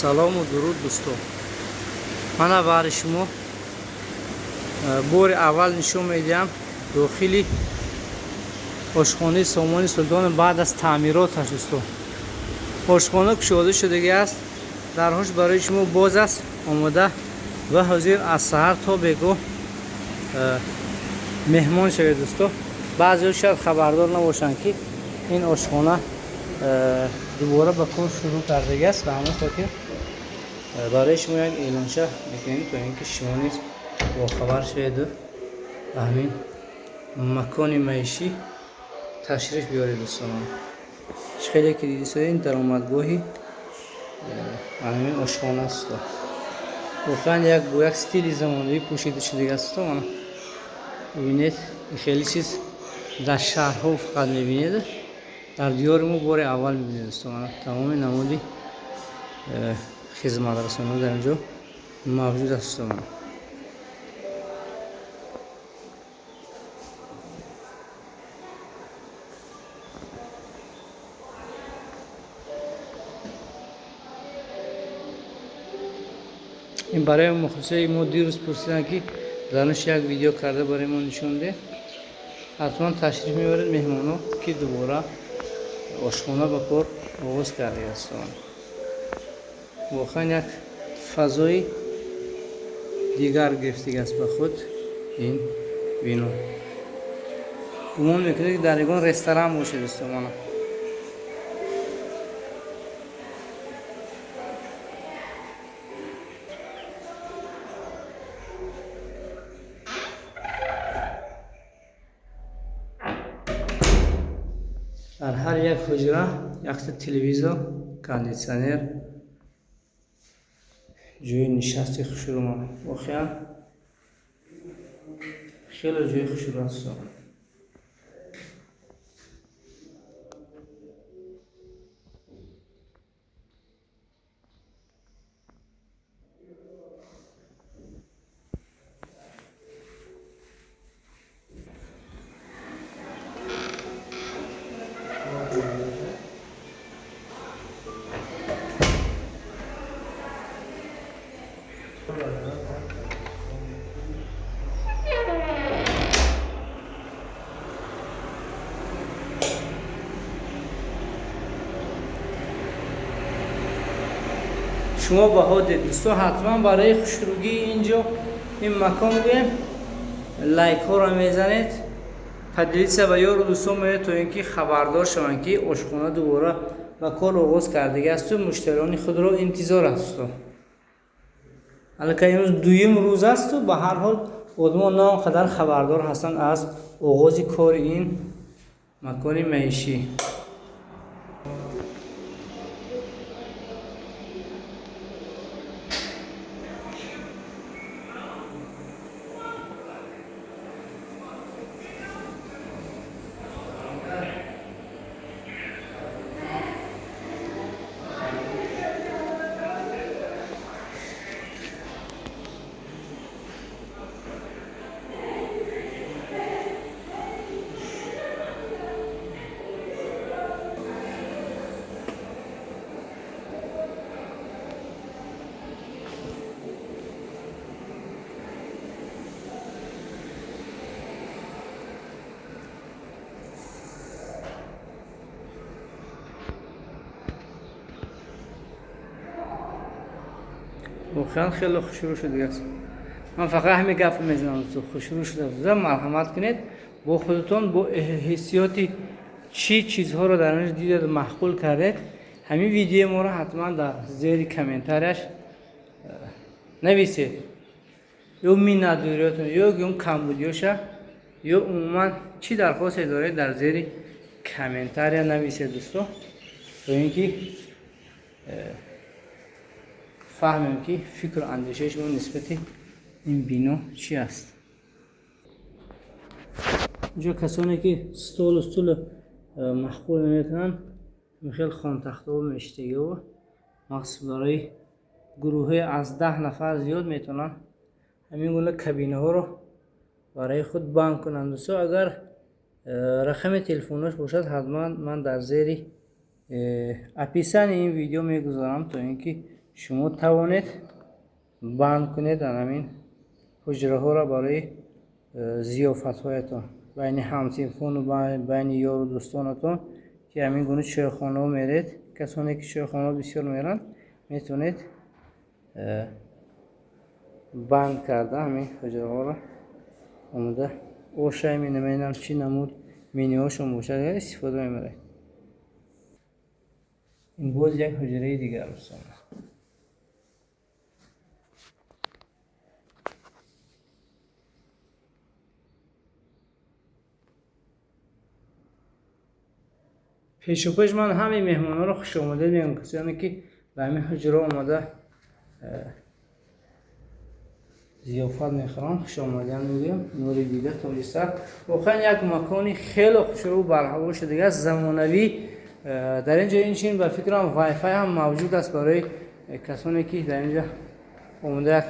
Салому дуруд, дӯстон. Мана баҳри шумо бори аввал нишон медиҳам дохили ошхонаи Сомони Султон баъд аз таъмироташ, дӯстон. Ошхона кушода шудагӣ аст, дарҳош барои шумо боз аст, омода ва ҳозир аз саҳар то бегоҳ меҳмон шавед, дӯсто. Баъзеҳо шояд хабардор набошанд, ки ин ошхона дубора ба кор шурӯъ кардагӣ аст. Ба ҳамон хотир барои шумо як эълонча мекунем, то ин ки шумо низ бохабар шаведу ба ҳамин макони маишӣ ташриф биёред. Дӯстонам, чӣ хеле ки дидисоед, ин даромадгоҳи ҳамин ошхона аст. Воқеан як бо як стили замонавӣ пӯшида шудагӣ аст. Мана бибинед, хеле чиз дар шаҳрҳо фақат мебинед, дар диёри мо бори аввал мебинед, дӯстон. Тамоми намуди хизматрасониҳо дар инҷо мавҷуд аст, дӯстон. Ин барои мухлисои мо дирӯз пурсиданд, ки дарунаш як видео карда барои мо нишон деҳ. Ҳатман ташриф меоред, меҳмоно, ки дубора ошхона ба кор оғоз кардааст. Воқеан як фазои дигар гирифтагиаст ба худ ин бино. Гумон мекунед, ки дар ягон ресторан бошед, дӯстон. Дар ҳар як ҳуҷра якта телевизор, кондитсионер, ҷои нишасти хушрӯ. Воқеан хеле ҷои хушрӯ аст. Шумо баҳо дед, дӯстон. Ҳатман барои хушрӯгии инҷо, ин макон гӯем, лайкҳоро мезанед, поделиться ба ёру дӯстон меояд, то ин ки хабардор шаванд, ки ошхона дубора ба кор оғоз кардагӣ асту муштариёни худро интизор аст. Дӯстон, аллакай имрӯз дуюм рӯз асту ба ҳар ҳол одамон на он қадар хабардор ҳастанд аз оғози кори ин макони маишӣ. Воқеан хеле хушрӯ шудааст. Ман фақат ҳамин гапро мезанам, хушрӯ шуда. Марҳамат кунед, бо худатон бо ҳиссиёти чӣ чизҳоро дар он дидед, маъқул кардед, ҳамин видеои моро ҳатман дар зери комментарияш нависед, ё миннатдориётон, ё гум камбудиёша, ё умуман чӣ дархосте доред, дар зери комментария нависед, дӯсто, то ин ки фаҳмем, ки фикру андешаи шумо нисбати ин бино чӣ аст. Инҷо касоне ки столу стулу маъқул намекунанд, хел хонтахтаҳо мештагиҳо, махсус барои гурӯҳҳои аз 10 нафар зиёд метавонанд ҳамин гуна кабинаҳоро барои худ банд кунанд. Дӯсто, агар рақами телефонаш бошад, ҳатман ман дар зери описании ин видео мегузорам, то ин ки Шумо тавонед банд кунед ҳамин ҳуҷраҳоро барои зиёфатҳоятон байни ҳамсинфону байни ёру дӯстонатон, ки ҳамин гуна чойхонаҳо меред. Касоне ки чойхонаҳо бисёр меранд, метавонед банд карда ҳамин ҳуҷраҳоро омода ошай менамоям, чӣ намуд менюҳошон бошад, истифода мебаред. Ин боз як ҳуҷраи дигар, дӯстон. Пешупеш ман ҳамаи меҳмонҳоро хушомадед мегӯям, касоне ки ба ҳамин ҳуҷра омада зиёфат мехӯранд, хушомадиам мегӯям. Нури дида тоҷисар воқеан як макони хеле хушрӯ барҳаво шудагааст, замонавӣ. Дар ин ҷо инчунин ба фикрам вайфай ҳам мавҷуд аст барои касоне ки дар ин ҷо омода як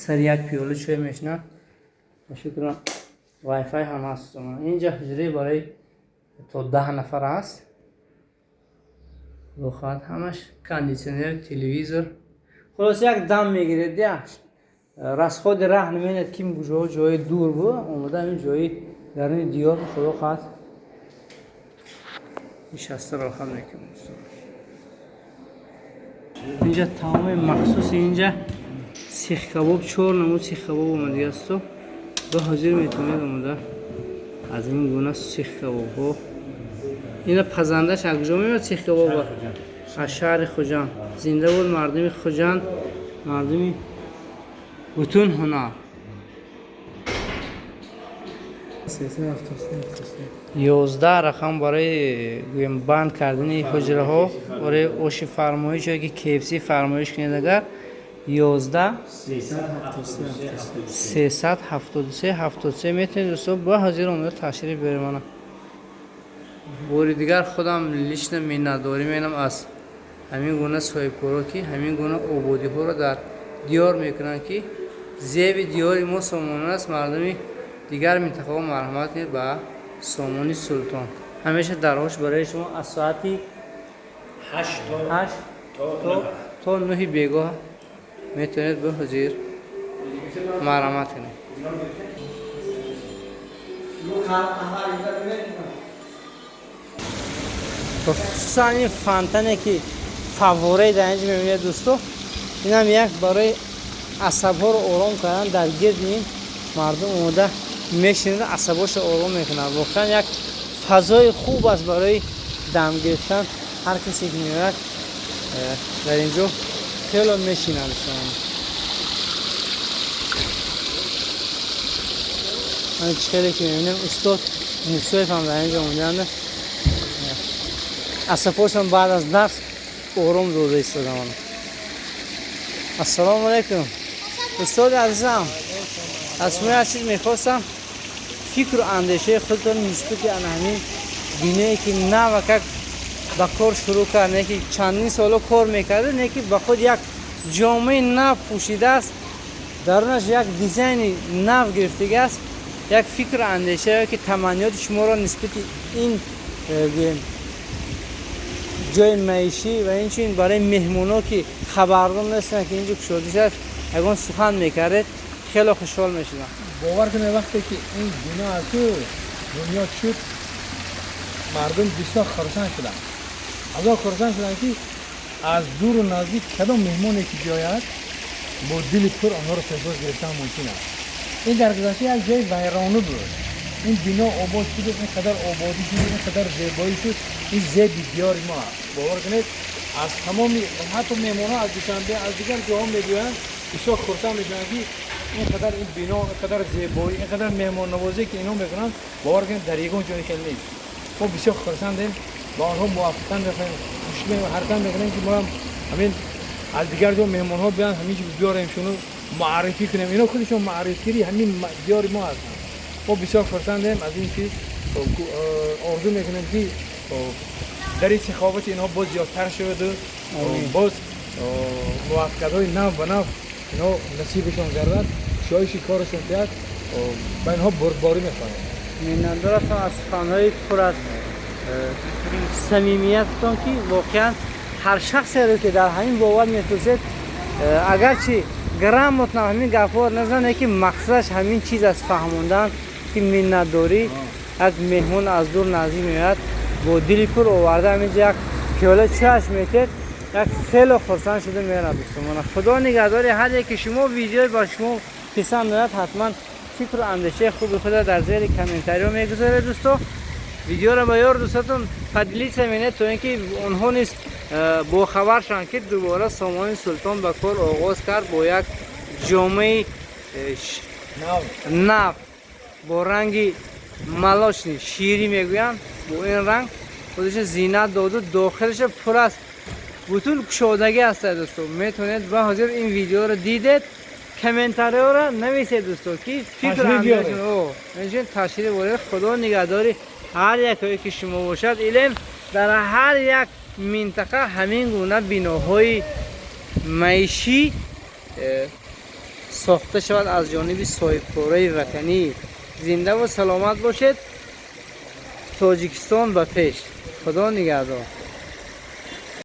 сари як пиёла чой мешинанд. Ба фикрам вайфай ҳам ҳаст. Инҷа ҳуҷраи барои то 10 нафар аст. Худо хоҳад ҳамаш кондитсионер, телевизор. Хулоса як дам мегиред, расходи раҳ намебинед, ки куҷо ҷои дур буд, омода ҳамин ҷои даруни диёр, худо хоҳад нишаста роҳат мекунем. Инҷа таоми махсуси инҷа сихкабоб, 4 намуд сихкабоб омадагиасту ба ҳозир метавонед омода аз ин гуна сихкабобҳо. Ина пазандаш аз куҷо меояд сихкабоб? Аз шаҳри Хуҷанд. Зинда буд мардуми Хуҷанд, мардуми бутун ҳунар. 11 рақам барои гӯем банд кардани ҳуҷраҳо барои оши фармоиш ё ки KFC фармоиш кунед, агар 11 373 73 метавонед, дӯсто, ба ҳозир омода ташриф биёред. Мана бори дигар худам лично миннатдорӣ менам аз ҳамин гуна соҳибкоро, ки ҳамин гуна ободиҳоро дар диёр мекунанд, ки зеби диёри мо Сомонон аст. Мардуми дигар минтақаҳо марҳамат кунед ба Сомони Султон. Ҳамеша дарҳош барои шумо аз соати 8 то 9 бегоҳ метавонед ба ҳозир марҳамат кунед. Хусусан ин фонтане ки фаввораи дар инҷо мебинед, дӯсто, инам як барои асабҳоро ором кардан дар гирди ин мардум омода мешинанд, асабҳошро ором мекунанд. Воқеан як фазои хуб аст барои дам гирифтан. Ҳар касе ки меояд дар инҷо хело мешинанд, дӯстон. Чӣ хеле ки мебинем, устод Мусоев ҳам дар инҷо омодаанд, асабҳошон баъд аз дарс ором дода истодам. Ассалому алайкум, устоди азизам. Аз шумо як чиз мехостам, фикру андешаи худтон нисбати ана ҳамин биное ки навакак ба кор шурӯъ кард, не ки чандин соло кор мекарда, не ки ба худ як ҷомаи нав пӯшидааст, дарунаш як дизайни нав гирифтагиаст. Як фикру андеша ки таманниёти шуморо нисбати ин ҷои маишӣ ва инчунин барои меҳмонҳо, ки хабардор нестанд, ки инҷо кушода шудааст, ягон сухан мекардед, хеле хушҳол мешудам. Бовар кунед, вақте ки ин бино аз ӯ бунёд шуд, мардум бисёр хурсанд шуданд. Аз он хурсанд шуданд, ки аз дуру наздик кадом меҳмоне ки биёяд, бо дили пур онҳоро пешвоз гирифтан мумкин аст. Ин дар гузашта як ҷои вайронӣ буд. Ин бино обод шуд, ин қадар ободӣ шуд, ин қадар зебоӣ шуд. Ин зеби диёри мо аст. Бовар кунед, аз тамоми ҳатто меҳмонҳо аз Душанбе, аз дигар ҷоҳо мебиёянд, бисёр хурсанд мешаванд, ки ин қадар ин бино, ин қадар зебоӣ, ин қадар меҳмоннавозӣ, ки инҳо мекунанд, бовар кунед, дар ягон ҷои хел нест. Мо бисёр хурсандем, ба онҳо муваффақият мехоҳем, ҳаракат мекунем, ки мо ҳам ҳамин аз дигар ҷо меҳмонҳо биёянд, ҳамин ҷо биёрем, шуно муаррифӣ кунем. Инҳо худашон муаррифгири ҳамин диёри мо ҳастанд. Мо бисёр хурсандем аз ин чиз, орзу мекунем, ки дари саховати инҳо боз зиёдтар шаваду боз муваффақиятҳои нав ба нав инҳо насибашон гардад, кушоиши корашон диҳад. Ба инҳо бурдборӣ мехоҳем. Миннатдор ҳастам аз суханҳои пур аз самимияттон, ки воқеан Ҳар шахсеро, ки дар ҳамин бовар мепурсед, агарчи грамотно ҳамин гапҳоро назане, ки мақсадаш ҳамин чиз аст, фаҳмондан, ки миннатдорӣ. Як меҳмон аз дур наздик меояд, бо дили пур оварда ҳаминҷа як пиёла чаш метед, як хеле хурсанд шуда мерад. Дӯстон, Худо нигаҳдори ҳар яке шумо. Видеои ба шумо писанд ояд, ҳатман фикру андешаи хуби худа дар зери комментариҳо мегузоред. Дӯсто, видеоро ба ёр дӯстатон поделиться менед, то ин ки онҳо низ бохабар шаванд, ки дубора Сомони Султон ба кор оғоз кард бо як ҷомаи нав, бо ранги молочный, ширӣ мегӯянд. Бо ин ранг худаш зинат доду, дохилаша пур аст, бутун кушодагӣ ҳаста. Дӯсто, метавонед ба ҳозир ин видеоро дидед, комментариҳоро нависед, дӯсто, ки фикр ташриф боред. Худо нигаҳдори ҳар якое ки шумо бошад. Илм дар ҳар як минтақа ҳамин гуна биноҳои маишӣ сохта шавад аз ҷониби соҳибкорои ватанӣ. Зиндаву саломат бошед. Тоҷикистон ба пеш! Худо нигаҳдор.